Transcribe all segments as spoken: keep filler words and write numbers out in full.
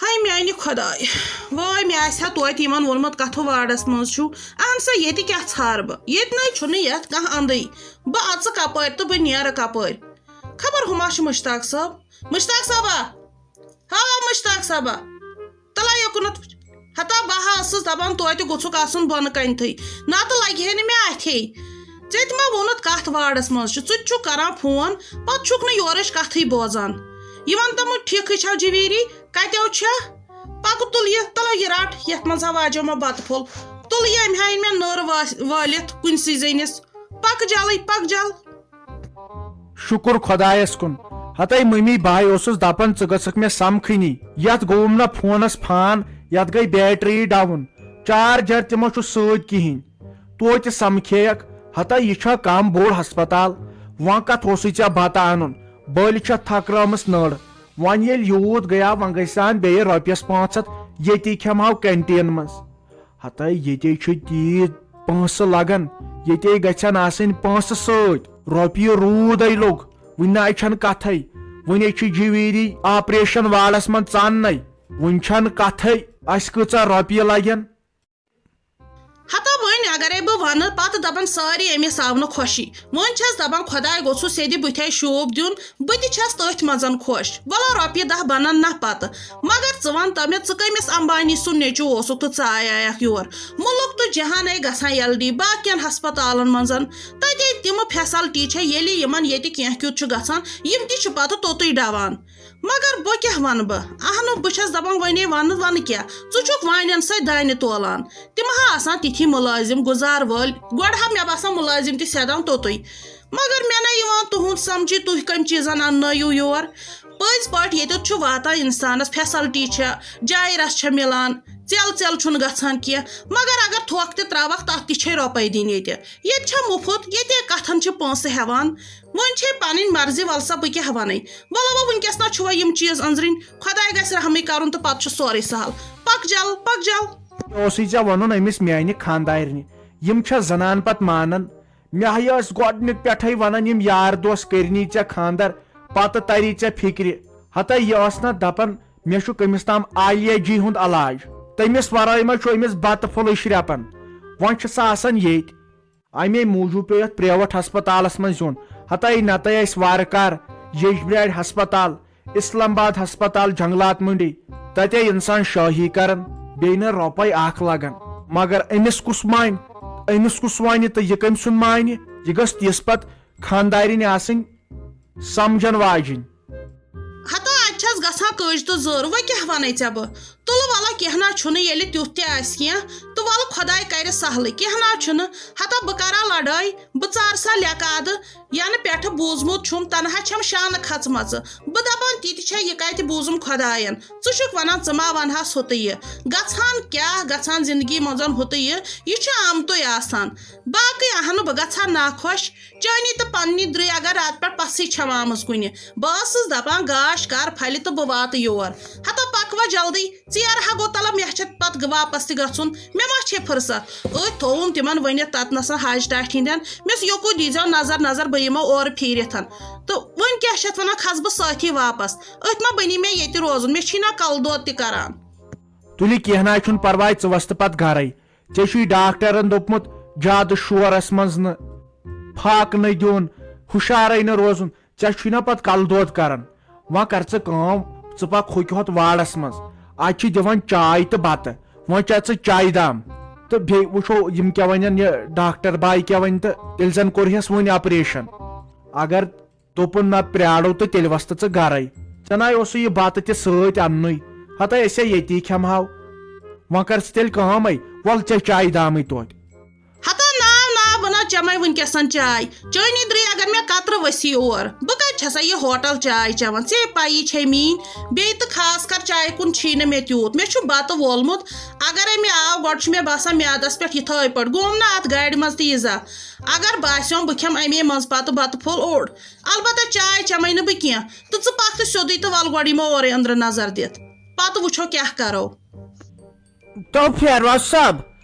ہاے میانہِ خۄداے، وٲے مےٚ آسہِ ہا توتہِ یِمن ووٚنمُت کتھٕ واڑس منٛز چھُو۔ اہن سا، ییٚتہِ کیٛاہ ژھارٕ بہٕ؟ ییٚتہِ نَے چھُنہٕ یتھ کانٛہہ اندٕے۔ بہٕ اژٕ کپٲرۍ تہٕ بہٕ نیرٕ کپٲرۍ؟ خبر ہُما چھُ مشتاق صٲب۔ مشتاق صٲبا، ہاو مشتاق صٲبا، تلا یوکُنتھ وٕچھ۔ ہتا بہٕ ہا ٲسٕس دپان توتہِ گوٚژھُکھ آسُن بۄنہٕ کنتھٕے، نتہٕ لگہِ ہے نہٕ مےٚ اتھے۔ ژےٚ تہِ ما ووٚنُتھ کتھ واڑس منٛز چھُ، ژٕ تہِ چھُکھ کران فون، پتہٕ چھُکھ نہٕ یورٕچ کتھٕے بوزان۔ یہِ ون تہٕ مُٹھیکھٕے چھو جویری، کتیو چھےٚ؟ پکہٕ تُل یہِ، تُل یہِ رٹ، یتھ منٛز ہا واجیو مےٚ بتہٕ پھوٚل۔ تُل یہِ، أمۍ ہا أنۍ مےٚ نٔر واس-، وٲلِتھ کُنسٕے زٔنِس۔ پکہٕ جلٕے، پکہٕ جل۔ شُکُر خۄدایس کُن۔ ہتے مٔمی بھاے اوسُس دپان ژٕ گٔژھکھ مےٚ سمکھٕنی۔ یتھ گوٚوُم نہ فونس فان، یتھ گٔے بیٹری ڈاوُن۔ چارجر تہِ ما چھُ سۭتۍ کِہینۍ۔ توتہِ سمکھییکھ۔ ہتے یہِ چھا کم بوٚڑ ہسپتال؟ وۄنۍ کتھ اوسُے ژےٚ بتہٕ انُن؟ بٔلۍ چھےٚ تھکرٲمٕژ نٔر۔ وۄنۍ ییٚلہِ یوٗت گٔیا، وۄنۍ گژھِ ہن بیٚیہِ رۄپیس پانٛژھ ہتھ، ییٚتی کھٮ۪مہٕ ہاو کینٹین منٛز۔ ہتے ییٚتے چھِ تیٖتۍ پونٛسہٕ لگان، ییٚتے گژھن آسٕنۍ پونٛسہٕ سۭتۍ۔ رۄپیہِ روٗدے لوٚگ، وُنہِ نہ چھنہٕ کتھے۔ وُنہِ چھِ جویری آپریشن واڑس منٛز ژاننَے۔ وُنہِ چھنہٕ کتھے، اسہِ کۭژاہ رۄپیہِ لگن۔ ہتا وۄنۍ اگرے بہٕ ونہٕ، پتہٕ دپن سٲری أمِس آو نہٕ خۄشی۔ وۄنۍ چھس دپان خۄداے گوٚژھُس سیٚدِ بُتھے شوٗب دیُن، بہٕ تہِ چھس تٔتھۍ منٛزن خۄش۔ ولا رۄپیہِ دہ بنن نہ پتہٕ، مگر ژٕ ون تہ مےٚ، ژٕ کٔمِس امبانی سُنٛد نیٚچو اوسُکھ تہٕ ژٕ آیایکھ یور؟ مُلک تہٕ جہانے گژھان یلڈی باقین ہسپتالن منٛزن، تتے تِمہٕ فیسلٹی چھےٚ، ییٚلہِ یِمن ییٚتہِ کینٛہہ کیُتھ چھُ گژھان، یِم تہِ چھِ پتہٕ توٚتُے ڈوان۔ مگر بہٕ کیٛاہ ونہٕ بہٕ؟ اہنُو، بہٕ چھس دپان وۄنۍ ونہٕ، ونہٕ کیٛاہ؟ ژٕ چھُکھ وانٮ۪ن سۭتۍ دانہِ تولان۔ تِم ہا آسان تِتھی مُلٲزِم گُزار وٲلۍ، گۄڈٕ ہا مےٚ باسان مُلٲزِم تہِ سیدان توٚتُے۔ مگر مےٚ نہ یِوان تُہُنٛد سمجھی، تُہۍ کٔمۍ چیٖزن اننٲیِو یور؟ پٔزۍ پٲٹھۍ ییٚتیُتھ چھُ واتان انسانس، فیسلٹی چھےٚ، جایہِ رژھ چھےٚ مِلان، ژٮ۪ل ژٮ۪ل چھُنہٕ گژھان کینٛہہ۔ مگر اگر تھۄکھ تہِ تراوکھ، تتھ تہِ چھے رۄپے دِنۍ ییٚتہِ۔ ییٚتہِ چھا مُفت؟ ییٚتے کتھن چھِ پونٛسہٕ ہٮ۪وان۔ وۄنۍ چھے پنٕنۍ مرضی، ول سا بہٕ کیٛاہ ونَے۔ ولہ وۄنۍ وٕنکیٚس نہ چھُ وۄنۍ یِم چیٖز أنٛزرٕنۍ۔ خۄداے گژھِ رحمٕے کرُن تہٕ پتہٕ چھُ سورُے سہل۔ پک جل، پک جل۔ اوسُے ژےٚ ونُن أمِس میانہِ خاندارنہِ۔ یِم چھےٚ زنان پتہٕ مانان۔ مےٚ ہَے ٲسۍ گۄڈٕنیُک پٮ۪ٹھَے وَنان، یِم یار دوس کٔرنی ژےٚ خانٛدر، پَتہٕ تَری ژےٚ فِکرِ۔ ہَتَے یہِ ٲس نہ دَپان، مےٚ چھُ کٔمِس تام عالیہ جی ہُنٛد علاج۔ تٔمِس وَرٲے ما چھُ أمِس بَتہٕ پھوٚلٕے شرٛٮ۪پان؟ وۄنۍ چھِ سۄ آسان ییٚتۍ۔ اَمے موٗجوٗب پیوٚو یَتھ پرٛیویٹ ہسپتالَس منٛز یُن۔ ہَتَے نَتَے اَسہِ وارٕ کار ییٚجبرارِ ہسپتال، اسلام آباد ہسپتال جنگلات منڈی، تتے انسان شٲہی کران، بیٚیہِ نہٕ رۄپے اکھ لگان۔ مگر أمِس کُس مانہِ؟ أمِس کُس وَنہِ تہٕ یہِ کٔمۍ سُنٛد مانہِ؟ یہِ گٔژھ تِژھ پتہٕ خاندارِنۍ آسٕنۍ سمجھن واجِنۍ۔ ہتا اتہِ چھس گژھان کٔج تہٕ زٔر، وۄنۍ کیٛاہ ونَے ژےٚ بہٕ؟ تُلہٕ وَلہٕ کینٛہہ نہ چھُنہٕ، ییٚلہِ تیُتھ تہِ آسہِ کینٛہہ تہٕ وَلہٕ خۄداے کرِ سہلٕے، کینٛہہ نہ چھُنہٕ۔ ہتا بہٕ کرا لڑٲے، بہٕ ژارٕ سا لیٚکہٕ ادٕ، ینہٕ پٮ۪ٹھٕ بوٗزمُت چھُم، تنہا چھم شانہٕ کھژمژٕ۔ بہٕ دپان، تہِ تہِ چھا یہِ کتہِ بوٗزُم خۄداین؟ ژٕ چھُکھ ونان، ژٕ ما ونہس ہُتہٕ یہِ؟ گژھان کیٛاہ، گژھان زندگی منٛز ہُتہٕ یہِ؟ یہِ چھُ آمتُے آسان۔ باقٕے اہنہٕ بہٕ گژھٕ ہا ناخۄش۔ چٲنی تہٕ پننی درٕے اگر راتہٕ پٮ۪ٹھ پژھٕے چھم آمٕژ کُنہِ۔ بہٕ ٲسٕس دپان، گاش کر پھلہِ تہٕ بہٕ واتہٕ یور۔ ہتا پکوا جلدی۔ ژیر ہا گوٚو تلہ، مےٚ چھےٚ پتہٕ واپس تہِ گژھُن، مےٚ ما چھے فرصت؟ أتھۍ تھووُم تِمن ؤنِتھ تتنس حاج ٹاٹھۍ ہٕنٛدٮ۪ن، مےٚ یوٚکُن دیٖزیو نظر نظر، بہٕ یِمو اورٕ پھیٖرِتھ۔ تہٕ وۄنۍ کیٛاہ چھِ اتھ ونان، کھسہٕ بہٕ سٲتھی واپس۔ أتھۍ ما بنی مےٚ ییٚتہِ روزُن، مےٚ چھی نا کلہٕ دود تہِ کران۔ تُلہِ کینٛہہ نہ چھُنہٕ پرواے، ژٕ وَس تہٕ پتہٕ گرے۔ ژےٚ چھُے ڈاکٹرن دوٚپمُت، زیادٕ شورس منٛز نہٕ، فاقہٕ نہٕ دیُن، ہُشارے نہٕ روزُن۔ ژےٚ چھُے نا پتہٕ کلہٕ دود کران۔ وۄنۍ کر ژٕ کٲم، ژٕ پکھ ہُکہِ ہوت واڑس منٛز۔ اتہِ چھِ دِوان چاے تہٕ بتہٕ۔ وۄنۍ چےٚ ژٕ چایہِ دام۔ تہٕ بیٚیہِ وٕچھو یِم کیٛاہ ونن، یہِ ڈاکٹر باے کیٛاہ ونہِ، تہٕ تیٚلہِ زن کوٚرہس وُنہِ آپریشن۔ اگر دوٚپُن، نہ پرٛارو تہٕ تیٚلہِ وۄستہٕ ژٕ گرے۔ ژےٚ ناے اوسُے یہِ بتہٕ تہِ سۭتۍ اننُے۔ ہتے أسۍ ہے ییٚتی کھٮ۪مہٕ ہاو۔ وۄنۍ کر ژٕ تیٚلہِ کٲمے، وَل ژےٚ چایہِ دامٕے توتہِ۔ ہتا نا نا، بہٕ نہ چمے وٕنکیٚسن چاے۔ چٲنی درٕے اگر مےٚ قطرٕ ؤسی اور، بہٕ کتہِ چھسا یہِ ہوٹل چاے چٮ۪وان؟ ژےٚ پَیی چھے میٛٲنۍ، بیٚیہِ تہٕ خاص کر چایہِ کُن چھی نہٕ مےٚ تیوٗت۔ مےٚ چھُ بتہٕ وولمُت، اگرے مےٚ آو گۄڈٕ چھُ مےٚ باسان میادس پٮ۪ٹھ یِتھٲے پٲٹھۍ، گوم نہٕ اتھ گاڑِ منٛز تہِ یہِ زانٛہہ۔ اگر باسیوم بہٕ کھٮ۪مہٕ امے منٛز پتہٕ بتہٕ پھوٚل اوٚڑ، البتہ چاے چمے نہٕ بہٕ کینٛہہ۔ تہٕ ژٕ پکھ تہٕ سیوٚدُے تہٕ ول گۄڈٕ یِمو اورے أنٛدرٕ نظر دِتھ، پتہٕ وٕچھو کیٛاہ کرو۔ تو فیروز صٲب،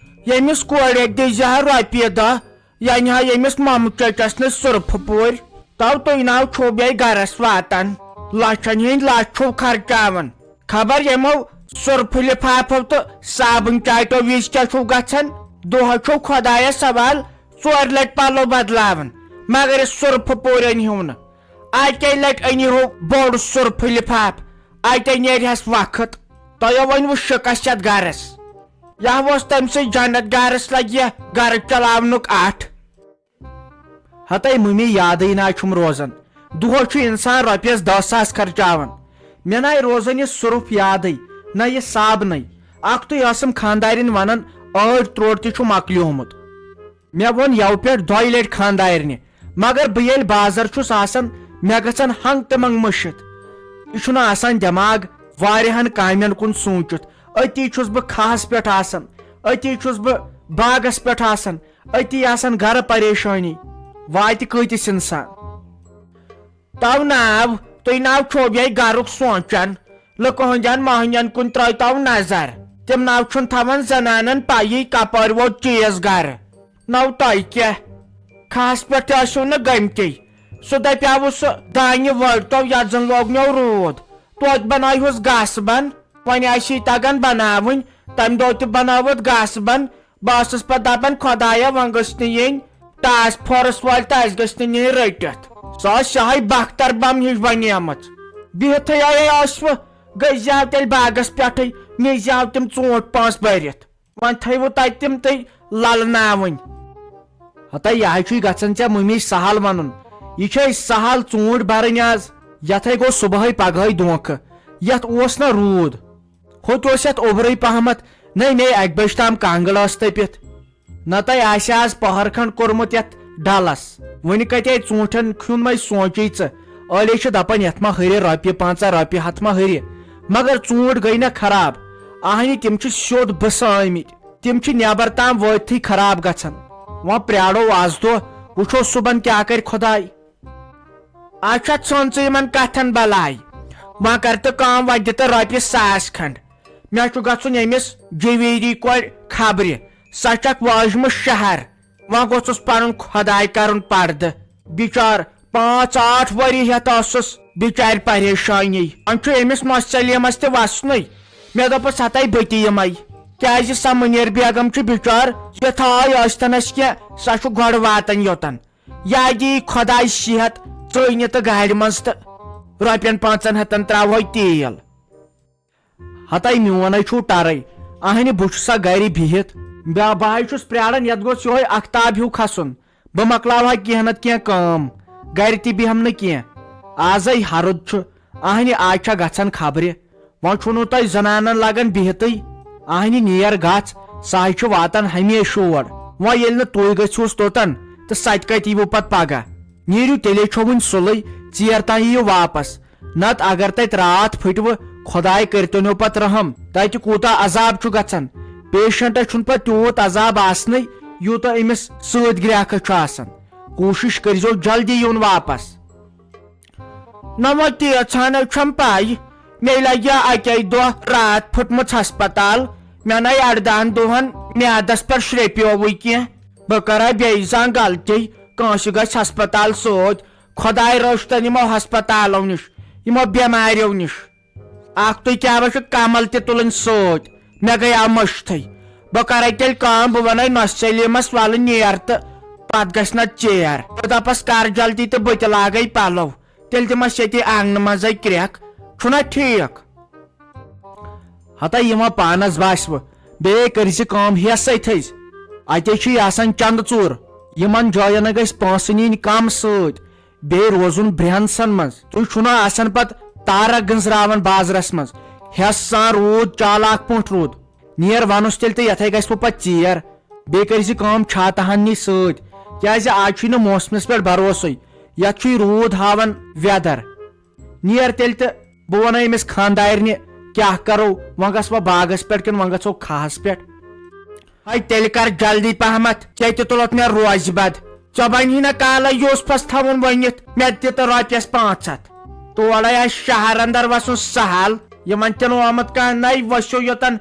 ییٚمِس کورِ دِژ ہا رۄپیہِ دہ، یعنی ہا ییٚمِس مامہٕ چچس نہٕ سُرفہٕ پورۍ، تو تُہۍ ناو چھُو بیٚیہِ گرس واتان، لچھن ہٕنٛدۍ لچھ چھُو خرچاوان۔ خبر یِمو سُرفہٕ لِفافو تہٕ صابن چاٹو وِزِ کیٛاہ چھُو گژھان؟ دۄہس چھُو خۄدایس سوال ژورِ لٹہِ پلو بدلاوان، مگر یہِ سُرفہٕ پورن ہیوٗ نہٕ۔ اکے لٹہِ أنۍ ہو بوٚڑ سُرفہٕ لِفاف، اتے نیرِ ہس وقت۔ تۄہہِ وۄنۍ وُ شِکس یتھ گرس۔ یا اوس تٔمۍ سٕے جنت گرس لگہِ گرٕ چلاونُک اٹھ۔ ہتے مٔمی یادٕے نہ چھُم روزان۔ دۄہس چھُ انسان رۄپیس دہ ساس خرچاوان۔ مےٚ نہ روزان یہِ سُرُف یادٕے، نہ یہِ صابنٕے۔ اکھتُے ٲسٕم خانٛدارِنۍ ونان، ٲٹۍ تروٹ تہِ چھُ مۄکلیومُت۔ مےٚ ووٚن یَوٕ پٮ۪ٹھ دۄیہِ لٹہِ خانٛدارِنہِ، مگر بہٕ ییٚلہِ بازر چھُس آسان، مےٚ گژھن ہنٛگ تہٕ منٛگ مٔشِتھ۔ یہِ چھُنہٕ آسان دٮ۪ماغ واریاہن کامٮ۪ن کُن سوٗنچِتھ۔ أتی چھُس بہٕ کھاہس پٮ۪ٹھ آسان، أتی چھُس بہٕ باغس پٮ۪ٹھ آسان، أتی آسان گرٕ پریشٲنی۔ واتہِ کۭتِس انسان؟ تو ناو، تُہۍ ناو چھو بیٚیہِ گرُک سونٛچان۔ لُکہٕ ہٕنٛدٮ۪ن مۄہنِین کُن ترٲوتو نظر۔ تِم ناو چھُنہٕ تھاوان زنانن پَیی کپٲرۍ ووت چیٖز گرٕ۔ نو تۄہہِ کیٛاہ؟ کھاہس پٮ۪ٹھ تہِ ٲسِو نہٕ گٔمتی۔ سُہ دپیاوُس سُہ دانہِ وٲڑتو یتھ زن لوگنیو روٗد۔ توتہِ بناوہوس گاسہٕ بن۔ وۄنۍ آسی تگان بناوٕنۍ۔ تمہِ دۄہ تہِ بنٲوٕتھ گاسہٕ بن۔ بہٕ ٲسٕس پتہٕ دپان، خۄدایا، وۄنۍ گٔژھ نہٕ یِنۍ ٹاسک فورس وٲلۍ تہٕ اسہِ گٔژھ نہٕ نِنۍ رٔٹِتھ۔ سۄ ٲس یہے بختر بم ہِش بنیمٕژ۔ بِہتھٕے آیے ٲسوٕ، گٔے زیو تیٚلہِ باغس پٮ۪ٹھٕے، نِزیو تِم ژوٗنٛٹھۍ پانٛژھ بٔرِتھ۔ وۄنۍ تھٲیوٕ تتہِ تِم تُہۍ للناوٕنۍ۔ ہتا یہِ چھُے گژھان ژےٚ مٔمی سہل ونُن۔ یہِ چھے سہل ژوٗنٛٹھۍ برٕنۍ از۔ یتھے گوٚو صبحٲے پگہٲے دھونٛکھٕ۔ یتھ اوس نہ روٗد۔ ہوٚتہِ اوس یتھ اوٚبرٕے پہمتھ۔ نے نے اکہِ بجہِ تام کنگل ٲس تٔپِتھ۔ نتہٕ آسہِ آز پہر کھنڈ کوٚرمُت یتھ ڈلس۔ وُنہِ کتے ژوٗنٛٹھٮ۪ن کھیُن مے سونٛچے ژٕ؟ أڑے چھِ دپان یتھ ما ہُرِ رۄپیہِ پنژاہ، رۄپیہِ ہتھ ما ہُرِ۔ مگر ژوٗنٛٹھۍ گٔے نہ خراب۔ اہنہِ تِم چھِ سیوٚد بٕسہٕ آمٕتۍ۔ تِم چھِ نٮ۪بر تام وٲتتھٕے خراب گژھان۔ وۄنۍ پرٛارو از دۄہ، وٕچھو صُبحن کیٛاہ کرِ خۄداے۔ اچھا، ژھٕن ژٕ یِمن کتھن بلاے۔ وۄنۍ کر تہٕ کٲم، وۄنۍ دِ تہٕ رۄپیہِ ساس کھنڈ۔ مےٚ چھُ گژھُن ییٚمِس جویری کورِ خبرِ۔ سۄ چھکھ وٲجمٕژ شہر۔ وۄنۍ گوٚژھُس پنُن خۄداے کرُن پردٕ۔ بِچار پانٛژھ ٲٹھ ؤری ہٮ۪تھ ٲسٕس بِچارِ پریشٲنی۔ وۄنۍ چھُ أمِس نۄش سلیمس تہِ وسنُے۔ مےٚ دوٚپُس، ہتے بہٕ تہِ یِمے۔ کیازِ سۄ مُنیر بیگم چھِ بِچار، یتھ آے ٲستنس کینٛہہ، سۄ چھُ گۄڈٕ واتان یوٚتن۔ یا دی خۄداے صحت، ژٕے نہِ تہٕ گاڑِ منٛز تہٕ رۄپین پانٛژن ہتن تراوہوے تیل۔ ہتے میون ہے چھُو ٹرے، اہنہِ بہٕ چھُسا گرِ بِہِتھ؟ بیا-، بہٕ ہے چھُس پرٛاران، یتھ گوٚژھ یِہوے اختاب ہیوٗ کھسُن۔ بہٕ مۄکلاوہا کینٛہہ نتہٕ کینٛہہ کٲم، گرِ تہِ بیٚہم نہٕ کینٛہہ۔ آزے ہرُد چھُ، اہنہِ آز چھا گژھان خبرِ۔ وۄنۍ چھُنہٕ تۄہہِ زنانن لگان بِہتٕے۔ اہنہِ نیر گژھ، سۄ ہے چھِ واتان ہمیشہٕ اور۔ وۄنۍ ییٚلہِ نہٕ تُہۍ گٔژھِوس توٚتن، تہٕ سۄ تہِ کتہِ یِیوٕ پتہٕ پگاہ؟ نیٖرِو تیٚلے چھو وُنہِ سُلٕے، ژیر تام یِیِو واپس۔ نتہٕ اگر تتہِ راتھ پھٕٹوٕ، خۄداے کٔرتنو پتہٕ رحم۔ تتہِ کوٗتاہ عذاب چھُ گژھان۔ پیشنٹس چھُنہٕ پتہٕ تیوٗت عذاب آسنٕے، یوٗتاہ أمِس سۭتۍ گرٛیکھس چھُ آسان۔ کوٗشِش کٔرۍزیو جلدی یُن واپس۔ نہ وۄنۍ تیٖژ ہن چھم پاے۔ مےٚ لگیا اکے دۄہ راتھ پھٕٹمٕژ ہسپتال۔ مےٚ نے اردہن دۄہن میادس پٮ۪ٹھ شرٛپیووٕے کینٛہہ۔ بہٕ کرا بیٚیہِ زانٛہہ غلطی، کٲنٛسہِ گژھِ ہسپتال سۭتۍ۔ خۄداے رٔچھتن یِمو ہسپتالو نِش، یِمو بٮ۪ماریو نِش۔ اکھ تُہۍ کیٛاہ وۄنۍ چھُ کمل تہِ تُلٕنۍ سۭتۍ؟ مےٚ گٔے آو مٔشتھٕے۔ بہٕ کرے تیٚلہِ کٲم، بہٕ ونے نۄش سلیمس ولہٕ نیر تہٕ پتہٕ گژھِ نہ ژیر۔ بہٕ دپس کر جلدی تہٕ بہٕ تہِ لاگے پلو، تیٚلہِ دِمس ییٚتی آنگنہٕ منٛزے کرٛٮ۪کھ۔ چھُنہ ٹھیٖک؟ ہتا یِمن پانس باسہِ وۄنۍ، بیٚیہِ کٔرۍ زِ کٲم ہیسٕے تھٔز۔ اتے چھُے آسان چندٕ ژوٗر۔ یِمن جاین گژھِ پونٛسہٕ نِنۍ کم سۭتۍ، بیٚیہِ روزُن برٛہنسن منٛز۔ تُہۍ چھُو نہ آسان پتہٕ تارک گٔنزراوان بازرس منٛز۔ ہیس سان روٗد، چالاک پٲٹھۍ روٗد۔ نیر ونُس تیٚلہِ تہٕ یتھے گژھِ وۄنۍ پتہٕ ژیر۔ بیٚیہِ کٔرۍ زِ کٲم، چھاتہٕ ہن نی سۭتۍ، کیازِ آز چھُے نہٕ موسمس پٮ۪ٹھ بھروسے۔ یتھ چھُے روٗد ہاوان weather۔ نیر تیٚلہِ تہٕ بہٕ وَنہٕ أمِس خانٛدارنہِ کیٛاہ کَرو، وۄنۍ گژھٕ بہٕ باغس پٮ۪ٹھ کِنہٕ وۄنۍ گژھو کھاہَس پٮ۪ٹھ؟ ہے تیٚلہِ کر جلدی پہمتھ، ژےٚ تہِ تُلُتھ مےٚ روزِ بد۔ ژےٚ بنی نہ کالے یوسفس تھاوُن ؤنِتھ، مےٚ دِ تہٕ رۄپیس پانٛژھ ہتھ۔ تورے آسہِ شہر اندر وسُن سہل، یِمن تہِ نہٕ آمُت کانٛہہ، نَے ؤسِو یوٚتن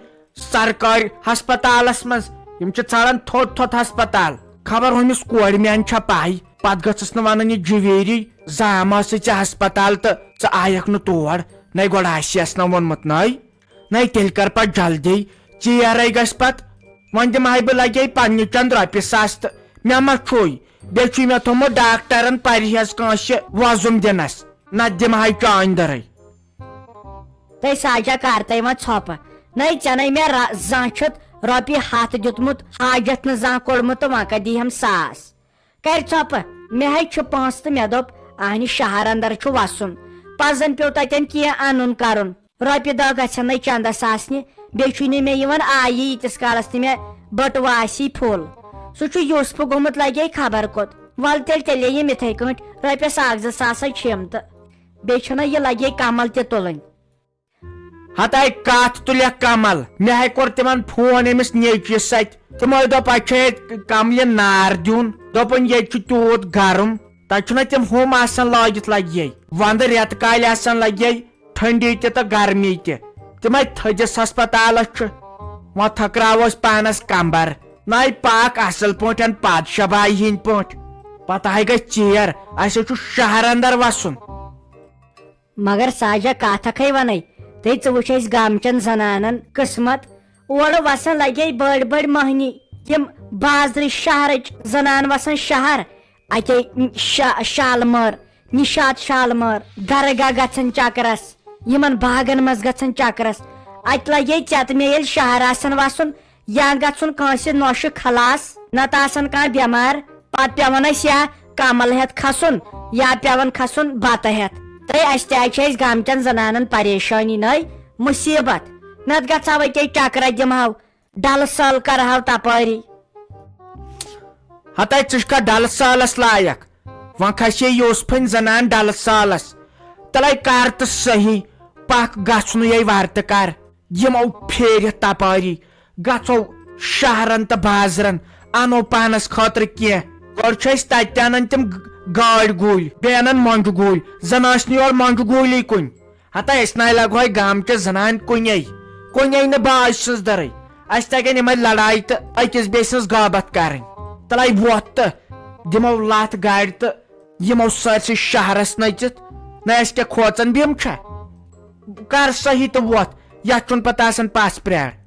سرکٲرۍ ہسپتالس منٛز۔ یِم چھِ ژھانڈان تھوٚد تھوٚد ہسپتال۔ خبر ہُمِس کورِ میانہِ چھا پاے؟ پتہٕ گٔژھٕس نہٕ ونٕنۍ یہِ جویری، زام ٲسٕے ژےٚ ہسپتال تہٕ ژٕ آیکھ نہٕ تور۔ نَے گۄڈٕ آسہِ یَس نہ ووٚنمُت نَے۔ نَے تیٚلہِ کر پتہٕ جلدی، ژیر ہے گژھِ پتہٕ۔ وۄنۍ دِمہٕ ہاے بہٕ لگے پننہِ چند رۄپیہِ ساس تہٕ مےٚ ما چھُے؟ بیٚیہِ چھُے مےٚ تھوٚمُت ڈاکٹرن پرہیز کٲنٛسہِ وۄزُم دِنس، نتہٕ دِمہٕ ہاے چانہِ دٔرٕے۔ تہٕ ساجا کر تہٕ وۄنۍ ژھۄپہٕ؟ نَے ژےٚ نَے مےٚ را-، زانٛہہ چھُتھ رۄپیہِ ہتھ دیُتمُت، حاجت نہٕ زانٛہہ کوٚڑمُت تہٕ وۄنۍ کتہِ دی ہم ساس؟ کرِ ژھۄپہٕ، مےٚ ہے چھُ پونٛسہٕ تہٕ مےٚ دوٚپ، اہنہِ شہر اندر چھُ وسُن۔ پتہٕ زن پیوٚو تتٮ۪ن کینٛہہ انُن کرُن۔ رۄپیہِ دہ گژھن نے چندس آسنہِ، بیٚیہِ چھُے نہٕ مےٚ یِوان آیی ییٖتِس کالس نہٕ مےٚ بٔٹوٕ آسی پھُل۔ سُہ چھُ یوسفہٕ گوٚمُت لگے خبر کوٚت۔ ول تیٚلہِ، تیٚلے یِم یِتھے کٲٹھۍ، رۄپیس اکھ زٕ ساس ہے چھِم تہٕ بیٚیہِ چھُنہ یہِ لگے کمل تہِ تُلٕنۍ۔ ہتاے کتھ تُلکھ کمل؟ مےٚ ہے کوٚر تِمن فون أمِس نیچوِس سۭتۍ۔ تِمو دوٚپ، اتہِ چھُ ییٚتہِ کملہِ نار دیُن۔ دوٚپُن، ییٚتہِ چھُ تیوٗت گرم، تتہِ چھُنہ تِم ہُم آسان لٲگِتھ لگے، ونٛدٕ رٮ۪تہٕ کالہِ آسان لگے، ٹھنڈی تہِ تہٕ گرمی تہِ۔ تِمے تھٔدِس ہسپتالس چھُ۔ وۄنۍ تھٔکراوو أسۍ پانس کمبر۔ نَے پاک اصل پٲٹھۍ پادشاہ بایہِ ہِنٛدۍ پٲٹھۍ۔ پتہٕ ہے گژھِ ژیر، اسہِ ہے چھُ شہر اندر وسُن۔ مگر ساجہ کتھ اکھے ونے، تہٕ ژٕ وٕچھ اسہِ گامچٮ۪ن زنانن قسمت۔ اورٕ وسان لگے بٔڑۍ بٔڑۍ مٔہنی، تِم بازرٕچ شہرٕچ زنان وسان شہر، اتے شا-، شالمٲر، نشاط شالمٲر، درگاہ گژھان چکرس، یِمن باغن منٛز گژھان چکرس۔ اتہِ لگے ژےٚ تہٕ مےٚ ییٚلہِ شہر آسان وسُن، یا گژھُن کٲنٛسہِ نوشہِ خلاص، نتہٕ آسان کانٛہہ بٮ۪مار، پتہٕ پٮ۪وان اسہِ یا کمل ہٮ۪تھ کھسُن، یا پٮ۪وان کھسُن بتہٕ ہٮ۪تھ۔ تہٕ اسہِ تہِ حظ چھِ اسہِ گامچٮ۪ن زنانن پریشٲنی نٔے مصیبت۔ نتہٕ گژھہاو أکے چکرا دِمہاو ڈلہٕ سٲل کرہاو تپٲری۔ ہتاے ژٕ چھکھا ڈلہٕ سٲلس لایق؟ وۄنۍ کھسے یوسفن زنان ڈلہٕ سٲلس۔ تلے کر تہٕ صحیح، پکھ گژھنُے وارٕ تہٕ کر۔ یِمو پھیرِتھ تپٲری، گژھو شہرن تہٕ بازرن، انو پانس خٲطرٕ کینٛہہ۔ گۄڈٕ چھِ أسۍ تتہِ تہِ انان تِم گ-، گٲڑۍ گوٗلۍ، بیٚیہِ انان مۄنٛجہِ گوٗلۍ، زن ٲسۍ نہٕ یورٕ مۄنٛجہِ گوٗلی کُنہِ۔ ہتا أسۍ ناے لگہوے گامچہِ زنانہِ کُنے، کُنے نہٕ باج سٕنٛز دٔرٕے۔ اسہِ تگن یِمے لڑایہِ تہٕ أکِس بیٚیہِ سٕنٛز غٲبت کرٕنۍ۔ تلے وۄتھ تہٕ دِمو لتھ گاڑِ تہٕ یِمو سٲرسٕے شہرس نٔژِتھ۔ نہ اسہِ کیٛاہ کھوژان بیم چھا؟ کر صحیح تہٕ وۄتھ، یتھ چھُنہٕ پتہٕ آسان پس پرٛار۔